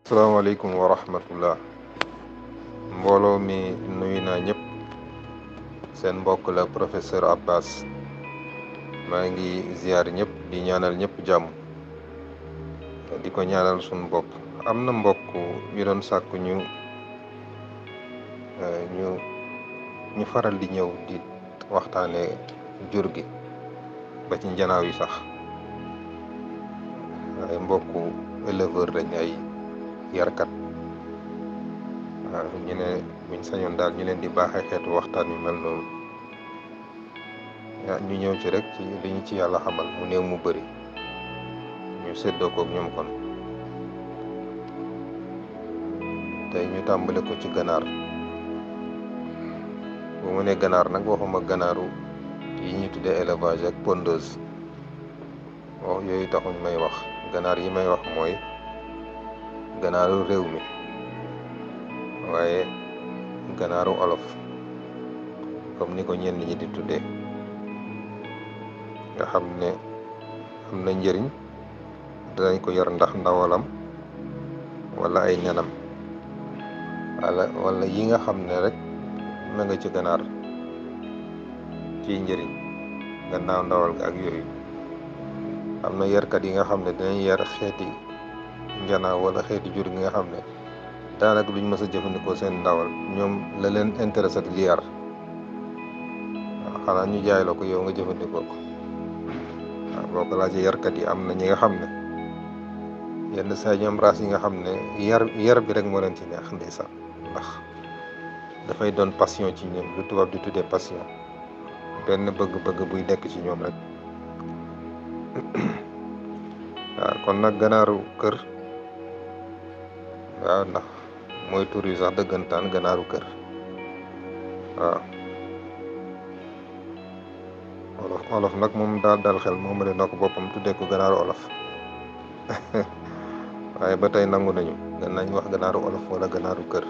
asalaamaaleykum wa rahmatullah mbooloo mi nuyu naa ñëpp seen mbokk la professeur Abbas maa ngi ziar ñëpp di ñaanal ñëpp jàmm di ko ñaanal suñu bopp. am na mbokk yu doon sàkku ñu faral di ñëw di waxtaane jur gi ba ci njanaaw yi sax ay mbokku éleveur lañ ay yarkat waaw ñu ne buñ sañoon daal ñu leen di baaxee xeetu waxtaan yu mel noonu ñu ñëw ci rek ci li ñu ci yàlla xamal mu néew mu bëri ñu séddoo koog ñoom kon tey ñu tàmbale ko ci ganaar. bu mu ne ganaar nag waxuma ganaaru yi ñuy tuddee élevage ak pondeuse yooyu taxuñ may wax ganaar yi may wax mooy ganaaru réew mi waaye ganaaru olof comme ni ko ñenn ñi di tuddee nga xam ne am na njëriñ danañ ko yor ndax ndawalam wala ay nenam wala yi nga xam ne rek na nga ci ganaar ci njëriñ gannaaw ndawal ga ak yooyu. am na yarkat yi nga xam ne dinañ yar xeeti njanaaw wala xeeti jur gi nga xam ne daanaka duñ mës a jëfandikoo seen ndawal ñoom la leen intéressé li yar waaw xanaa ñu jaay la ko yow nga jëfandikoo ko waaw boo ko laajee yarkat yi am na ñi nga xam ne yenn saa ñoom race yi nga xam ne yar bi rek moo leen ci neex ndeysaan ndax dafay doon passion ci ñoom lu tubaab di tuddee passion benn bëgg-bëgg buy nekk ci ñoom rek waaw kon nag ganaaru kër waaw ndax mooy tur yi sax dëggantaan ganaaru kër waaw olof nag moom daal dal xel moom la na ko boppam tuddee ko ganaaru olof waaye ba tey nangu nañu gën nañ wax ganaaru olof wala ganaaru kër.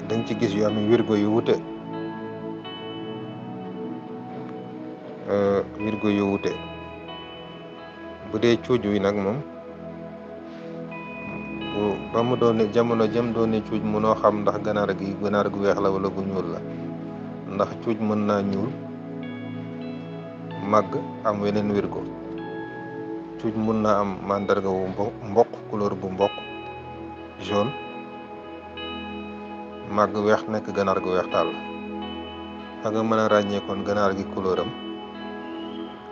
dañ ci gis yu am wirgo yu wute bu dee cuuj wi nag moom ba mu doon jamono jëm doon ne cuuj mënoo xam ndax ganaar gu weex la wala gu ñuul la ndax cuuj mën naa ñuul màgg am weneen wirgo cuuj mën naa am mandarga wu mboq couleur bu mboq jaune màgg weex nekk ganaar gu weex tàll fa nga mën a ràññee kon ganaar gi couleur am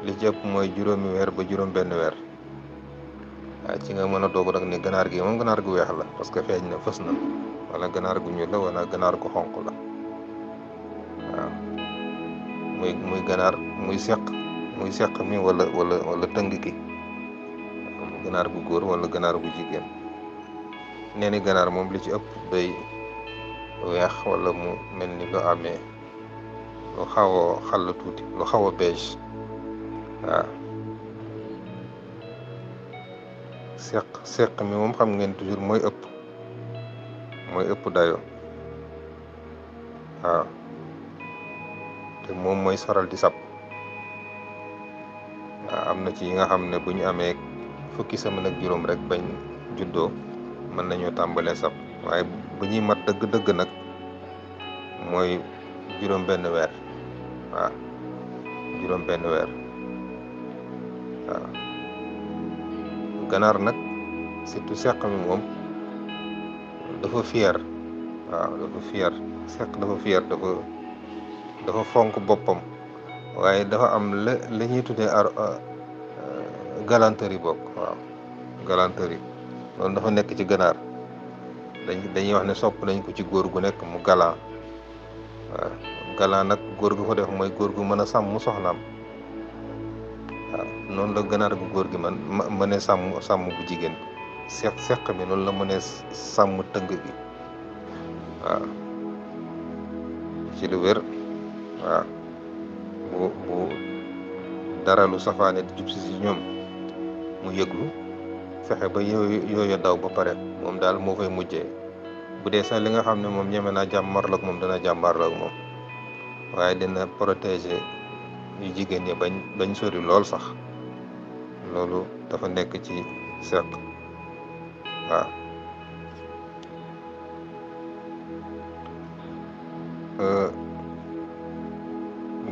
li ci ëpp mooy juróomi weer ba juróom benn weer waaye ci nga mën a doog nag ne ganaar gi moom ganaar gu weex la parce que feeñ na fës na wala ganaar gu ñuul la wala ganaar gu xonq la waaw muy ganaar muy seq mi wala tëng gi ganaar gu góor wala ganaar gu jigéen nee ni ganaar moom li ci ëpp day weex wala mu mel ni lu amee lu xaw a xàll tuuti lu xaw a beige waaw seq mi moom xam ngeen toujours mooy ëpp dayo waaw te moom mooy saral di sab waaw am na ci yi nga xam ne bu ñu amee fukki semaine ak juróom rek bañ juddoo mën nañoo tàmbalee sab waaye bu ñuy mat dëgg-dëgg nag mooy juróom benn weer waaw juróom benn weer waaw ganaar nag surtout seq mi moom dafa fier waaw dafa fier seq dafa fier dafa fonk boppam waaye dafa am la ñuy tuddee galanterie bokk waaw galanterie loolu dafa nekk ci ganaar dañuy wax ne sopp nañ ko ci góor gu nekk mu galan waaw galan nag góor gu ko def mooy góor gu mën a sàmm soxnaam waaw noonu la ganaar gu góor gi mënee sàmm bu jigéen seq mi noonu la mënee sàmm tëng gi waaw ci lu wér waaw bu dara lu safaane di jub si ñoom mu yëglu fexe ba yooyu daw ba pare moom daal moo fay mujjee bu dee sax li nga xam ne moom ñeme naa jàmmarloog moom dana jàmmarloog moom waaye dina protéger yu jigéen ñi bañ sori lool sax loolu dafa nekk ci seq waaw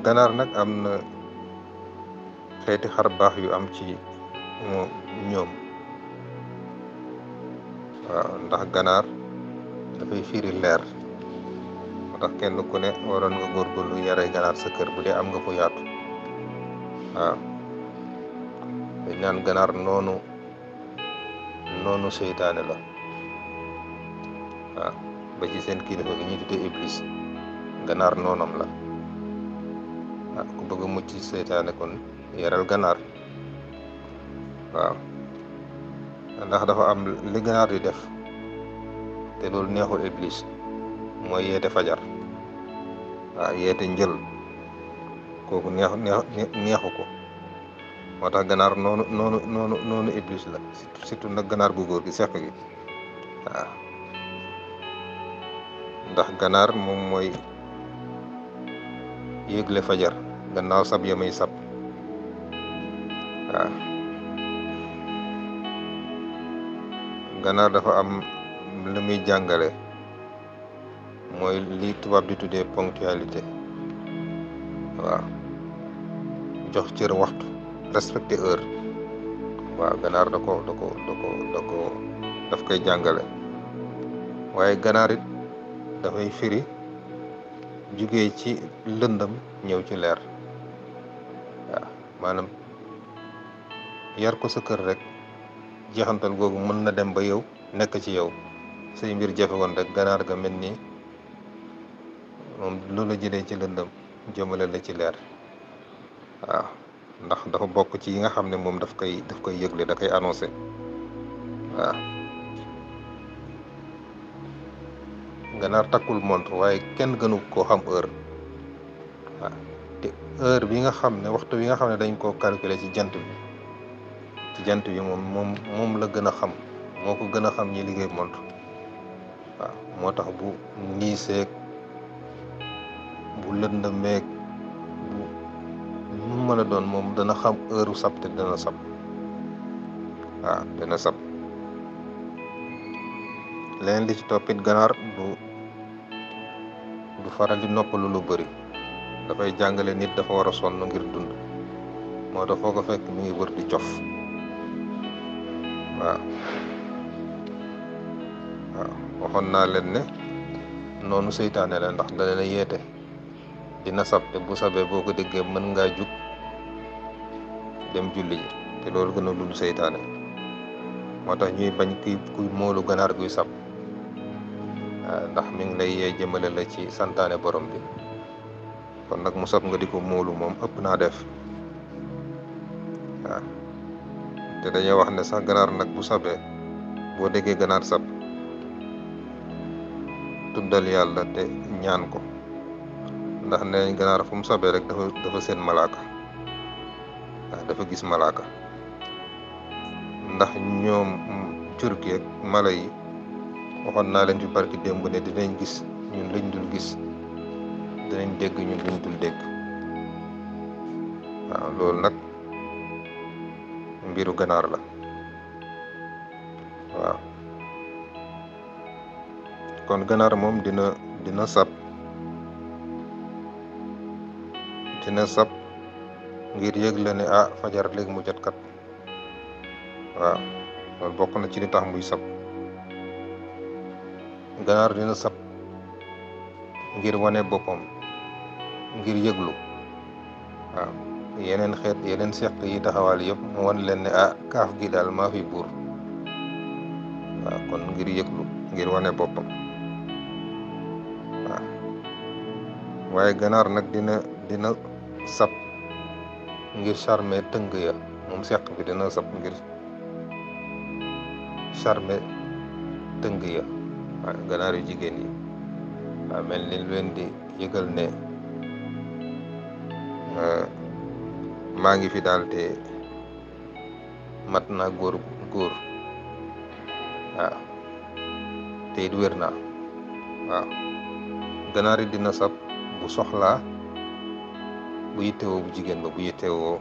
ganaar nag am na xeeti xar baax yu am ci ñoom waaw ndax ganaar dafay firi leer moo tax kenn ku ne waroon nga góorgóorlu yare ganaar sa kër bu dee am nga fu yaatu waaw dañ naan ganaar noonu seytaane la waaw ba ci seen kilifa gi ñuy tuddee iblis ganaar noonam la waaw ku bëgg a mucc seytaane kon yaral ganaar waaw ndax dafa am li ganaar di def te loolu neexul iblis mooy yeete fajar waaw yeete njël kooku neexu ko moo tax ganaar noonu iblis la surtout nag ganaar gu góor gi seq gi waaw ndax ganaar moom mooy yëgle fajar gannaaw sab ya may sab waaw ganaar dafa am lu muy jàngale mooy li tubaab di tuddee ponctualité waaw jox cër waxtu respecter heure waaw ganaar daf koy jàngale waaye ganaar it dafay firi jugee ci lëndëm ñëw ci leer waaw maanaam yar ko sa kër rek jeexantal googu mën na dem ba yow nekk ci yow say mbir jafe woon rek ganaar ga mel ni moom lu la jëlee ci lëndëm jëmale la ci leer waaw ndax dafa bokk ci yi nga xam ne moom daf koy yëgle da koy annoncé waaw ganaar takkul montre waaye kenn gënu koo xam heure waaw te heure bi nga xam ne waxtu bi nga xam ne dañ koo calculer ci jant bi moom la gën a xam moo ko gën a xam ñi liggéey montre waaw moo tax bu niiseeg bu lëndëmeeg bu mu mën a doon moom dana xam heure sab te dana sab waaw dana sab leneen li ci toppit ganaar du faral di noppalu lu bëri dafay jàngale nit dafa war a sonn ngir dund moo tax foo ko fekk mi ngi wër di cof waaw waxoon naa leen ne noonu seytaane la ndax da leen a yeete dina sab te bu sabee boo ko déggee mën ngaa jug dem julli ji te loolu gën a lul seytaane moo tax ñuy bañ kuy moolu ganaar guy sab ndax mi ngi lay yee jëmale la ci santaane borom bi kon nag mu sab nga di ko moolu moom ëpp naa def waaw te dañuy wax ne sax ganaar nag bu sabee boo déggee ganaar sab tuddal yàlla te ñaan ko ndax nee ganaar fu mu sabee rek dafa seen malaaka waaw dafa gis malaaka ndax ñoom jur gi ak mala yi waxoon naa leen fi barki démb ne dinañ gis ñun lañ dul gis dinañ dégg ñun lañ dul dégg waaw loolu nag mbiru ganaar la waaw kon ganaar moom dina sab ngir yëg la ne fajar léegi mu jot kat waaw loolu bokk na ci li tax muy sab ganaar dina sab ngir wane boppam ngir yëglu waaw yeneen seq yi taxawal yëpp mu wan leen ne kaaf gi daal maa fi buur waaw kon ngir yëglu ngir wane boppam waaw waaye ganaar nag dina sab ngir charmer tëng ya moom seq bi dina sab ngir charmer tëng ya waaw ganaar yu jigéen yi waaw mel ni leen di yëgal ne maa ngi fi daal te mat naa góor waaw te it wér naa waaw ganaar yi dina sab bu soxlaa bu yittewoo bu jigéen ba bu yittewoo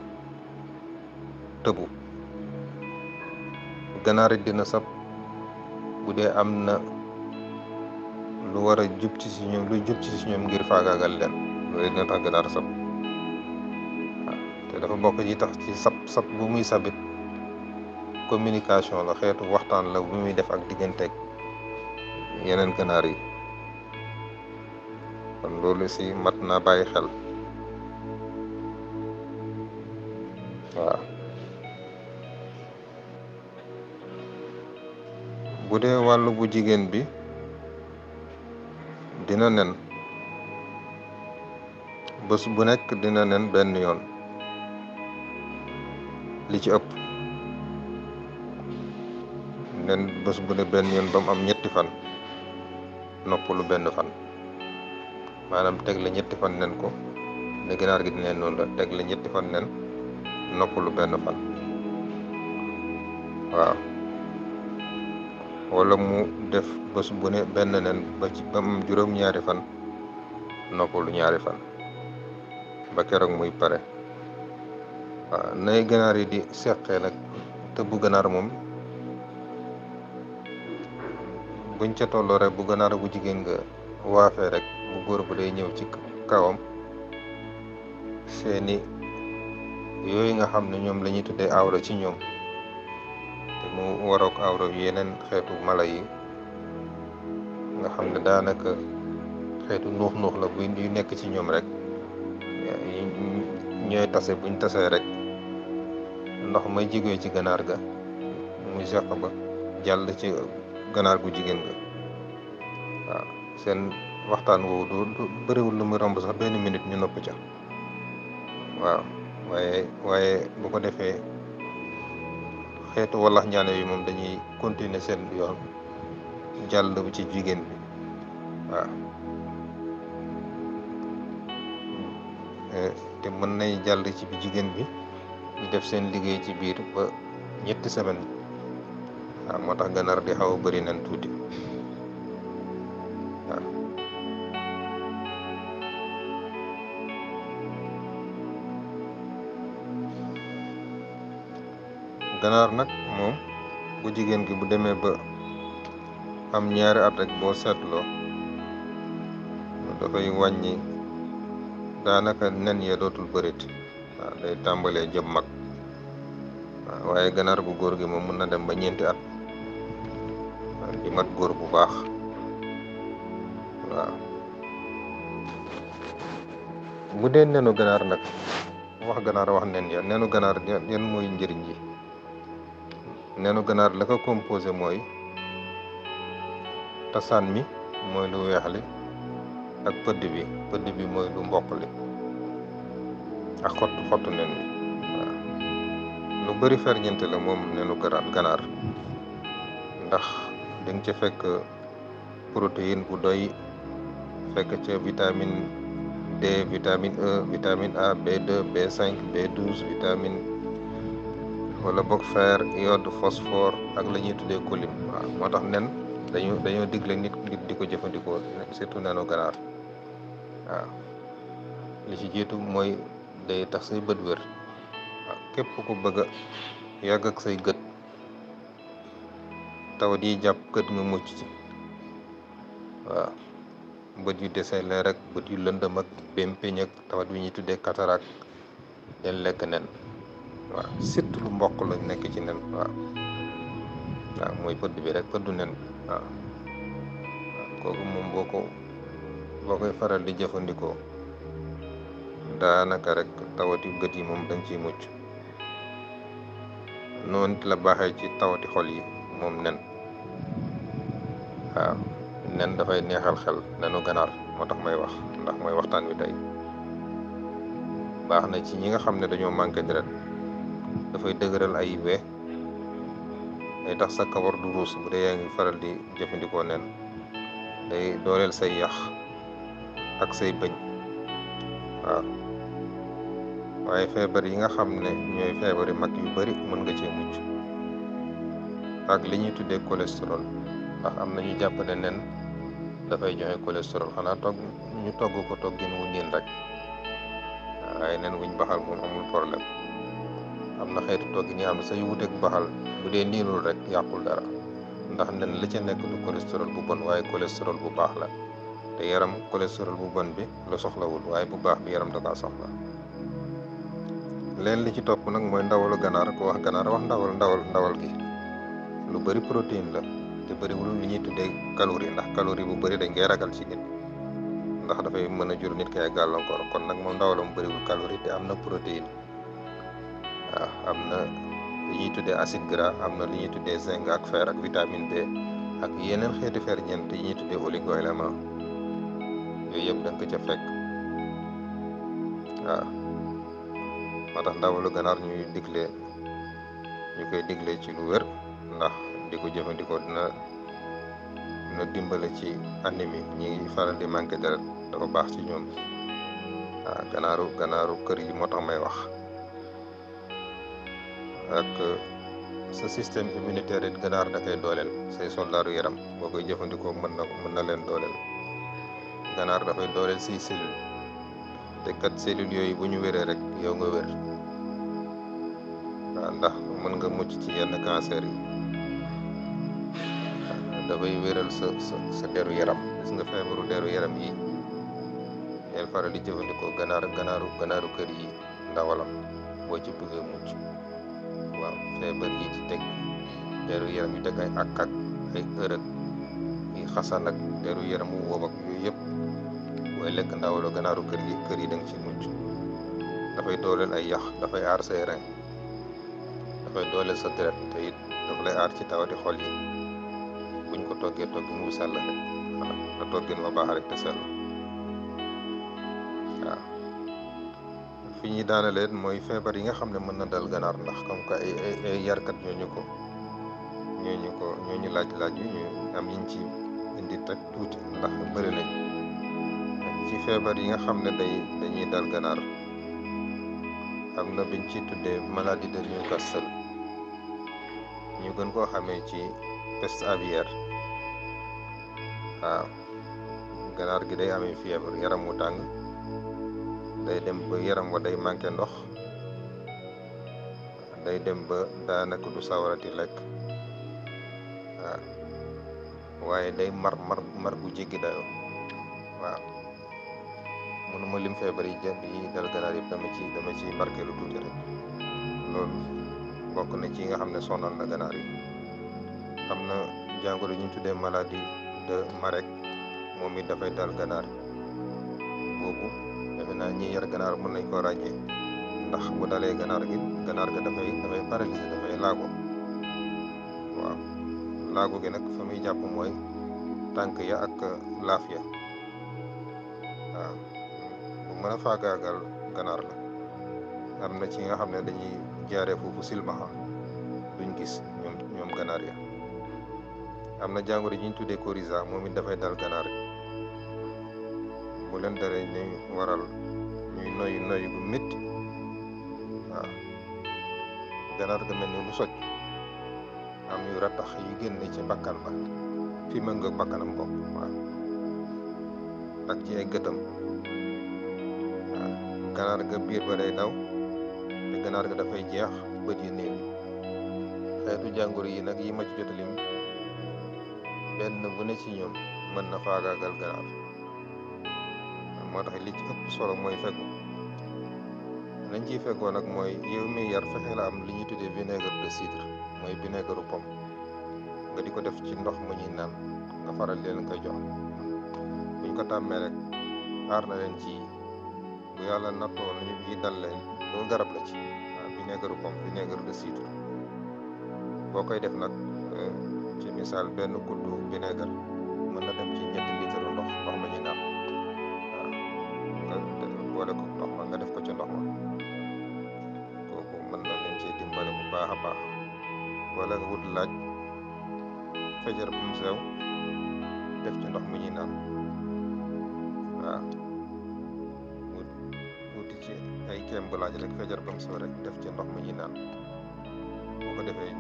tëbu ganaar it dina sab bu dee am na lu war a jub ci si ñoom luy jub ci si ñoom ngir faagaagal leen loolu dina tax ganaar sab waaw te dafa bokk ci tax ci sab bu muy sabit communication la xeetu waxtaan la bu muy def ak digganteeg yeneen ganaar yi kon loolu si mat naa bàyyi xel waaw bu dee wàllu bu jigéen bi dina nen bés bu nekk dina nen benn yoon li ci ëpp nen bés bu ne benn yoon ba mu am ñetti fan noppalu benn fan maanaam teg la ñetti fan nen ko ne ginaar gi dina noonu la teg la ñetti fan nen noppalu benn fan waaw wala mu def bés bu ne benn nen ba am juróom-ñaari fan noppalu ñaari fan ba keroog muy pare waaw nay ganaar yi di seqee nag tëbbu ganaar moom buñ ca tolloo rek bu ganaar bu jigéen nga waafee rek bu góor bu day ñëw ci kawam seeni yooyu nga xam ne ñoom la ñuy tuddee awra ci ñoom te mu warook awra yeneen xeetu mala yi nga xam ne daanaka xeetu nuux la bu yu nekk ci ñoom rek ñooy tase buñ tasee rek ndox may jigee ci ganaar ga muy seq ba jàll ci ganaar gu jigéen ga waaw seen waxtaan woowu du bëriwul lu muy romb sax benn minute ñu nopp ca waaw waaye bu ko defee xeetu wallax ñaane yi moom dañuy continuer seen yoon jàll bu ci jigéen bi waaw te mën nay jàll ci bi jigéen bi ñu def seen liggéey ci biir ba ñetti semaine waaw moo tax ganaar di xaw a bëri nen tuuti waaw ganaar nag moom bu jigéen gi bu demee ba am ñaari at rek boo seetloo dafay wàññi daanaka nen ya dootul bërit waaw day tàmbalee jëm mag waaw waaye ganaar bu góor gi moom mën na dem ba ñeenti at di mat góor bu baax waaw bu dee nenu ganaar nag wax ganaar wax nen ya nenu ganaar yan mooy njëriñ yi nenu ganaar la ko composé mooy tasaan mi mooy lu weex li ak pëdd bi mooy lu mboq li ak xottu nen wi waaw lu bari ferñeent la moom nenu ganaar ndax di nga ca fekk protéine bu doy fekk ca vitamine D vitamine E vitamine A B2 B5 B12 vitamine wala boog fer iode phosphore ak la ñuy tuddee choline waaw moo tax nen dañoo digle nit di ko jëfandikoo surtout nenu ganaar waaw li ci jiitu mooy day tax say bët wér waaw képp ku bëgg a yàgg ak say gët tawat yi jàpp gët nga mucc ci waaw bët yu desee leer rek bët yu lëndëm ak bémpeñ ak tawat bi ñuy tuddee cataracte den lekk nen waaw surtout lu mboq la nekk ci nen waaw mooy pëdd bi rek pëddu nen waaw kooku moom boo koy faral di jëfandikoo daanaka rek tawati gët yi moom dañ ciy mucc noonu la baaxee ci tawati xol yi moom nen waaw nen dafay neexal xel nenu ganaar moo tax may wax ndax mooy waxtaan wi tey baax na ci ñi nga xam ne dañoo manqué deret dafay dëgëral ay we day tax sa kawar du ruus bu dee yaa ngi faral di jëfandikoo nen day dooleel say yax ak say bëñ waaw waaye feebar yi nga xam ne ñooy feebari mag yu bari mën nga cee mucc ak li ñuy tuddee cholestérol ndax am na ñu jàpp ne nen dafay joxe cholestérol xanaa ñu togg ko toggin wu niin rek waaye nen wuñ baxal moom amul problème am na xeetu toggin yi xam ne say wuteeg baxal bu dee niinul rek yàqul dara ndax nen la ca nekk du cholestérol bu bon waaye cholestérol bu baax la te yaram cholestérol bu bon bi la soxlawul waaye bu baax bi yaram da kaa soxla. leen li ci topp nag mooy ndawalu ganaar ko wax ganaar wax ndawal gi lu bari protéine la te bëriwul li ñuy tuddee calorie ndax calorie bu bëri dañ koy ragal ci nit ndax dafay mën a jur nit ki ay gàllankoor kon nag moom ndawalam bëriwul calorie te am na protéine waaw am na li ñuy tuddee acide gras am na li ñuy tuddee zinc ak fer ak vitamine B ak yeneen xeeti ferñeent yi ñuy tuddee oligo-élément yooyu yëpp da nga ko ca fekk waaw moo tax ndawalu ganaar ñu koy digle ci lu wér ndax di ko jëfandikoo dina dimbale ci anémie ñi ngi faral di manqué deret dafa baax ci ñoom waaw ganaaru kër yi moo tax may wax ak sa système immunitaire it ganaar da koy dooleel say soldaaru yaram boo koy jëfandikoo mën na leen dooleel ganaar dafay dooleel say cellule te kat cellules yooyu bu ñu wéree rek yow nga wér waaw ndax mën nga mucc ci yenn cancer yi dafay wéral sa deru yaram gis nga feebaru deru yaram yi del faral di jëfandikoo ganaaru kër yi ndawalam boo ci bëggee mucc waaw feebar yi ci teg deru yaram yi teg ay ak ay ërëg yi xasan ak deru yaram wu woob ak yooyu yëpp booy lekk ndawalu ganaaru kër yi da nga ci mucc dafay dooleel ay yax dafay aar say rein dafay dooleel sa deret te it dafa lay aar ci tawati xol yi buñ ko toggee toggin wu sell rek waaw la toggin wa baax rek te sell waaw fi ñuy daanalee mooy feebar yi nga xam ne mën na dal ganaar ndax comme que ay yarkat ñooñu laaj yu ñu am yiñ ci indi teg tuuti ndax bëri nañ ci feebar yi nga xam ne dañuy dal ganaar am na biñ ci tuddee maladie de Newcastle ñu gën koo xamee ci peste aviaire waaw ganaar gi day amee fièvre yaram wu tàng day dem ba yaram wa day manqué ndox day dem ba daanaka du sawarati lekk waaw waaye day mar gu jéggi dayoo waaw mënuma lim feebar yi dal ganaar yëpp dama ci marqué lu tuuti rek loolu bokk na ci nga xam ne sonal na ganaar yi am na jàngoro ñu tuddee maladie de Marek moom it dafay dal ganaar boobu defe naa ñi yar ganaar mën nañ koo ràññee ndax bu dalee ganaar ga dafay paralysé dafay laago waaw laago gi nag fa muy jàpp mooy tànk ya ak laaf ya waaw bu mën a faagaagal ganaar la am na ci nga xam ne dañuy jaaree foofu silmaxa duñ gis ñoom ganaar ya am na jàngoro ji ñu tuddee coryza moom it dafay dal ganaar bu leen daree ñuy waral ñuy noyyi gu métti waaw ganaar ga mel ni lu soj am yu rattax yu génne ci bakkan ba fi mën nga bakkanam bopp waaw ak ci ay gëtam waaw ganaar ga biir ba day daw te ganaar ga dafay jeex bët yi néew xeetu jàngoro yi nag yi ma ci jot a lim benn bu ne ci ñoom mën na faagaagal ganaar moo tax li ci ëpp solo mooy fegu lañ ciy fegoo nag mooy yow mi yar fexe la am li ñuy tuddee vinaigre de cidre mooy vinaigre pomme nga di ko def ci ndox mu ñuy naan nga faral leen koy jox buñ ko tàmmee rek aar na leen ci bu yàlla nattoo ñu yi dal leen loolu garab la ci waaw vinaigre pomme vinaigre de cidre boo koy def nag ci misaal benn kuddu vinaigre mën na dem ci 7 litre ndox ma ñuy naan waaw nga boole ko ndox ma nga def ko ci ndox ma kooku mën na leen ci dimbale bu baax a baax wala nga wut laaj fejar bu mu sew def ci ndox mu ñuy naan waaw wuti ci ay kéem bu laaj rek fejar ba mu sew rek def ci ndox mu ñuy naan boo ko defee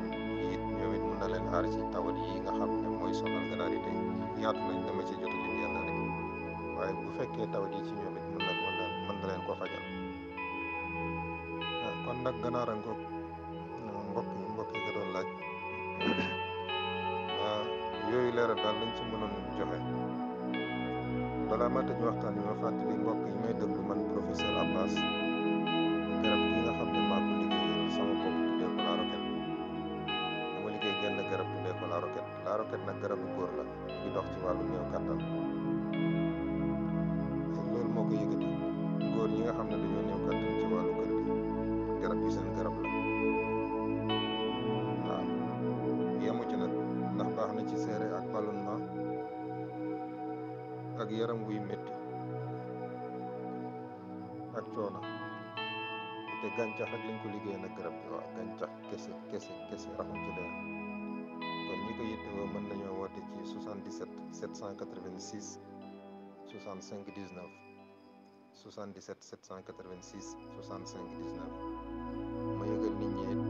it ñoom it mën na leen aar ci tawat yi nga xam ne mooy sonal ganaar yi te yaatu nañ dama ci jot lim yenn rek waaye bu fekkee tawat yi ci ñoom it mën na leen ko fajal kon nag ganaar a ngoog leeral daal lañ ci mënoon joxe balaa ma tëj waxtaan bi ma fàttali mbokk yi may déglu man professeur Abbas garab gi nga xam ne maa ko liggéeyal sama bopp tuddee ko la roquette dama liggéey genn garab tuddee ko la roquette nag garabu góor la di dox ci wàllu néew kàttan loolu moo ko yëkkati góor ñi nga xam ne dañoo néew kàttan ci wàllu kër gi garab bi seen garab la waaw yemu ci nag ndax baax na ci seere ak ballonnement ak yaram wuy métti ak coono te gàncax rek lañ ko liggéey nag garab bi waaw gàncax kese raxum ci leen kon ñi ko yittewoo mën nañoo woote ci 77 786 65 19 77 786 65 19 ma yëgal nit ñi